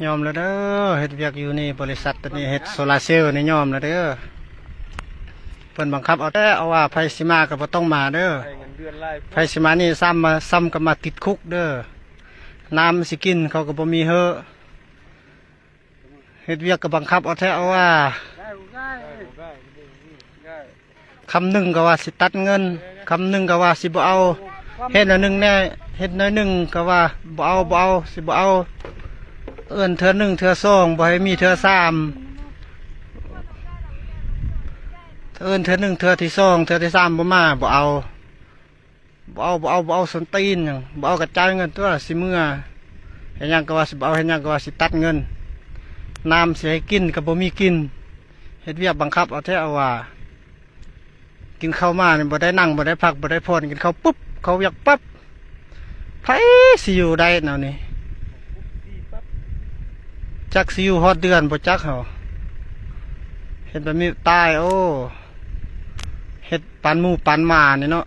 ຍອມແລ້ວເດີ ເຮັດວຽກຢູ່ນີ້ ບໍລິສັດໂຕນີ້ເຮັດໂຊລາເຊວນີ້ ຍອມແລ້ວເດີ. ເພິ່ນບັງຄັບເອົາແທ້ ເອົາວ່າໃຜຊິມາກໍບໍ່ຕ້ອງມາເດີ ໃຜຊິມານີ້ຊ້ຳ ມາຊ້ຳກັບມາຕິດຄຸກເດີ. ນ້ຳຊິກິນເຂົາກໍບໍ່ມີເຮີ ເຮັດວຽກກໍບັງຄັບເອົາແທ້ ເອົາວ່າ ຄຳໜຶ່ງກໍວ່າຊິຕັດເງິນ ຄຳໜຶ່ງກໍວ່າຊິບໍ່ເອົາ ເຮັດໜ້ອຍໜຶ່ງແດ່ ເຮັດໜ້ອຍໜຶ່ງກໍວ່າບໍ່ເອົາ ບໍ່ເອົາ ຊິບໍ່ເອົາ. ເອີ້ນເທື່ອໜຶ່ງເທື່ອສອງ ບໍ່ໃຫ້ມີເທື່ອສາມ ເອີ້ນເທື່ອໜຶ່ງເທື່ອທີສອງ ເທື່ອທີສາມບໍ່ມາ ບໍ່ເອົາ ບໍ່ເອົາ ບໍ່ເອົາ ບໍ່ເອົາ ສົ້ນຕີນຫຍັງ ບໍ່ເອົາກໍຈ່າຍເງິນຕົວະ ຊິເມືອ. ເຮັດຫຍັງກໍວ່າຊິບໍ່ເອົາ ເຮັດຫຍັງກໍວ່າຊິຕັດເງິນ ນ້ຳຊິໃຫ້ກິນກໍບໍ່ມີກິນ. ເຮັດວຽກບັງຄັບເອົາແທ້ ເອົາວ່າ ກິນເຂົ້າມານີ້ບໍ່ໄດ້ນັ່ງ ບໍ່ໄດ້ພັກ ບໍ່ໄດ້ຜ່ອນ ກິນເຂົ້າປຸບ ເຂົ້າວຽກປັບ. ໃຜຊິຢູ່ໄດ້ແນວນີ້ ຈັກຊິຢູ່ຮອດເດືອນບໍ່ຈັກເຮົາ ເຮັດແບບນີ້ຕາຍ. ໂອ້ ເຮັດປານໝູປານໝານີ້ເນາະ.